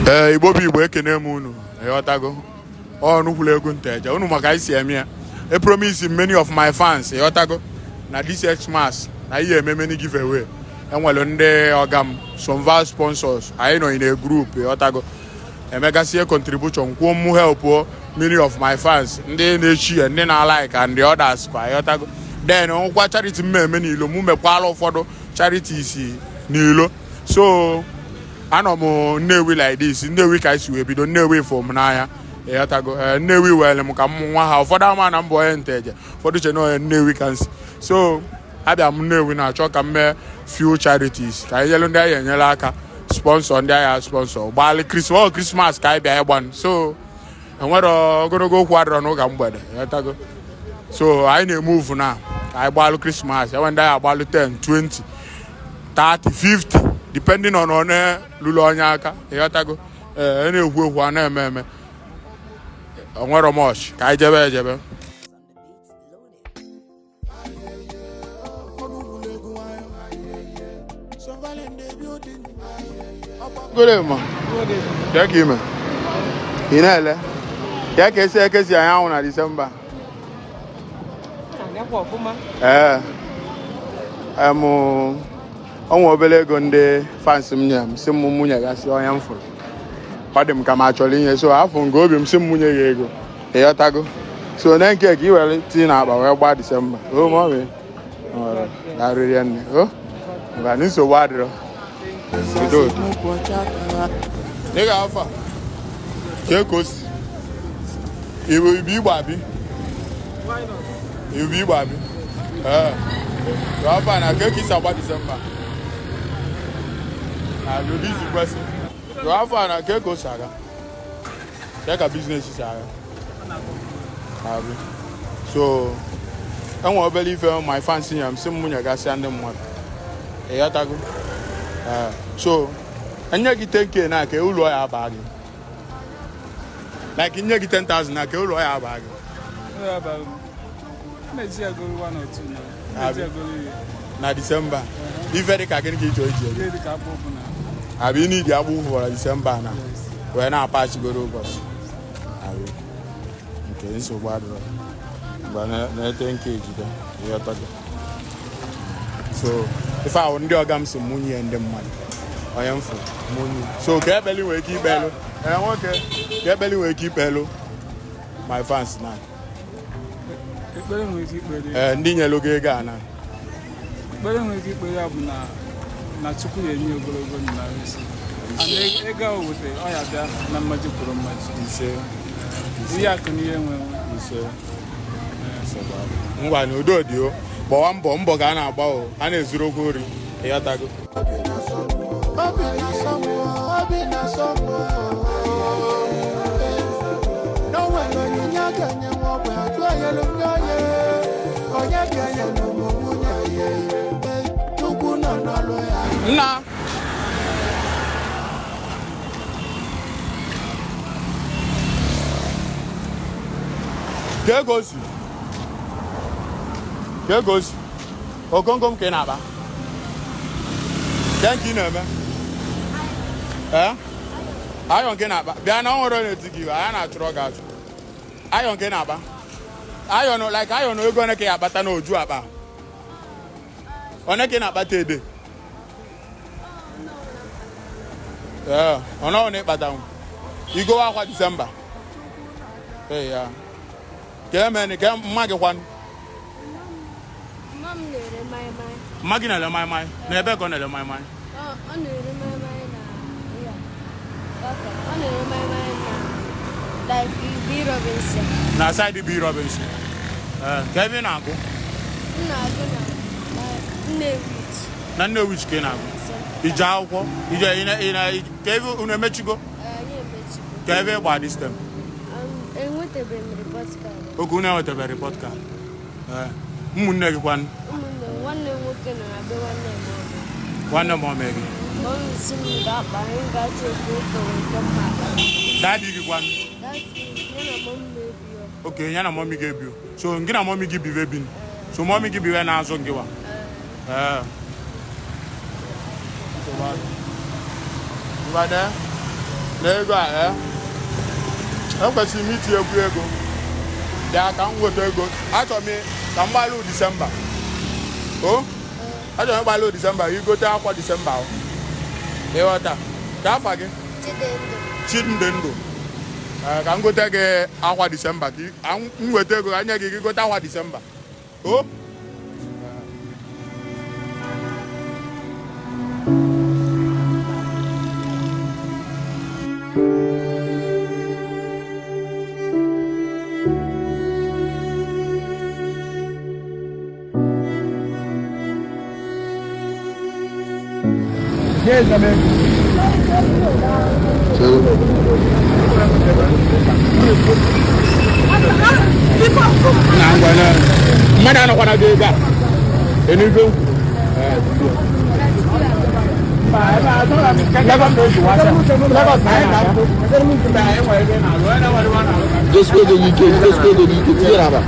Ee, Igbo bụ Igbo, ekene m unu. Ịghọtago? Ọnụ kwuru ego Nteje unu maka isi eme ya. E promise many of my fans, ịghọtago, na this Xmas na ihe eme many giveaway. Enwere ndị ọga m, some sponsors, anyị nọ in a group, ịghọtago, emegasị contribution, kwuo mụ help many of my fans, ndị na-echi ya, ndị na-like and the others kwa, ịghọtago. Then nkwa charity m eme n'ilo, mụ mekwala ụfọdụ charities n'ilo. So anọ m Nnewi like this. Nnewi ka anyị si wee bido. Nnewi fụ m n'anya, ịghọtago. Ee, Nnewi were m ka m nwa ha. Ụfọdụ ama na mbụ onye Nteje, ụfọdụ che na onye Nnewi ka nsi. So abịa m Nnewi na-achọ ka m mee few charities, ka anyị nyere ndị anyị enyere aka, sponsor ndị agha, sponsor gbalị Christmas. Christmas ka anyị bịa ịgbanụ, so enwere ogologo okwu adịrọ n'ụka mgbede, ịghọtago. So anyị na-emove na ka anyị gbalụ Christmas. Enwe ndị anyị agbalụ 10, 20, 30, 50, depending on onye lụrụ onye aka, ịghọtago. Ee, na-ekwu ekwu a na-eme eme, onwero much ka anyị jebe ejebe. Good evening, ma. Kee ka ime? Ị na-ele? Kee ka esi ekesi anyanwụ na Disemba? Ee, em onwe obere ego ndị fans m nye m, si m mụnye gasị onye m fụrụ. Ọ dị m ka m achọrọ inye, so afọ nke obi m si m mụnye ya ego, ịghọtago. So na nke ka ị were tinye n'akpa wee gbaa Disemba. O ma ọ bụ arịrịa nne o ngwa, nsogbu adịrọ. Udo dị ga afọ a. Kee ka o si ibu ibu Igbo abi ibu Igbo abi. Ee, afọ a na kee ka isi agba Disemba na ụdị isi kwesị. Afọ a na kee ka o si aga, kee ka business si aga abi. So enwe obere ife my fans nye m, si m mụnyegasịa ndị mmadụ, ịghọtago. Ee, so enye gị 10K na ka ụlọ ya abaa gị, like nye gị 10,000 na ka ụlọ ya abaa gị. Na Disemba, ife dị ka gịnị ka ị chọrọ iji ego abi n'idi agbụ ụfụ na Disemba na wee na-apachigoro ụbọchị abi nke nsogbu adịrọ mgbe na-ete nke ejide, ịghọtago. So ife ahụ ndị ọga m si mụnye ndị mmadụ onye m fụ mụnye. So ka ekpeli nwere ike ikpelu, ee nwoke, ka ekpeli nwere ike ikpelu my fans na Ekpere nwere ike ikpere. Ee, ndị nyelu gị ego a na Ekpere nwere ike ikpere ya bụ na Chukwu ya-enye ogologo ndụ na isi. And ego ahụ wetara ọ ya bịa na mmaji kwuru mmaji. Ise. Ihe akụ na ihe nwe nwe. Ise. Ngwa, na udo dị o. Gbawa mbọ, mbọ ka a na-agba o, a na-ezuru okwu ori, ịghọtago. Obi na-asọ m, obi na-asọ m. N'onwere onyinye a ga-enye nwa ogbe, ajụ onyelu m nye onye, onye ga-enye n'ụmụ nwunye ya. Chukwu nọ n'ọlụ ya. Nna ka ego si, ka ego si okomkom ka ị na-akpa, ke nke ị na-eme. Ee, ayọ nke na-akpa bịa na ọhụrụ na-eti gị anya na-achụrụ gị achụ. Ayọ nke na-akpa ayọ nụ, like ayọ na ego one ka ị akpata n'oju akpa one ka ị na-akpata ede? Ee, ọ nọghị na ịkpata igowe akwa Disemba. Ee, ya ka emeni ka mma gị kwanụ. Mma m na-ere maịmaị. Mma gị na-ele maịmaị na ebe ka ọ na-ele maịmaị? Ọ na-ere maịmaị na ya. Ọ na-ere maịmaị na like B. Robinson. Na side B. Robinson. Ee, ka ebe ị na-agụ? M na-agụ na Nnewi. Na Nnewi ka ị na-agụ? Ije akwụkwọ ije ka ebe unu emechigo? Anyị emechigo. Ka ebe ịgba this term? Enwetabeghị m report card. Oge unu enwetabeghị report card. Ee, ụmụnne gị kwanụ? Ụmụnne m, nwanne m nwoke nọ na be nwanne m ọbụ. Nwanne m ọmee gị? Ọ si m ga-akpa anyị ga-achọ oke oke nke mma akpa. Daddy gị kwanụ? Daddy ya na mummy m ebi ọ. Oke, ya na mummy gị ebi. So gị na mummy gị biwe bi, so mummy gị biwe na-azụ gị wa. Ee. Ngwa. Na ego a ee, ekwesịrị m itinyekwu ego. Bịa ka m weta ego. Achọrọ m ka m gbalụ Disemba o, achọrọ m ịgbalụ Disemba, igote akwa Disemba o. Ịghọta ka afa gị? Chidendụ. Chidindụ. Ee, ka m gote gị akwa Disemba, ka m weta ego ka nye gị, gị gote akwa Disemba o. Na ngwa na mmadụ anọkwana gị ego a enu ife m kwuru. Jidesiko ego gị ike, jidesiko ego gị ike, tinye n'akpa.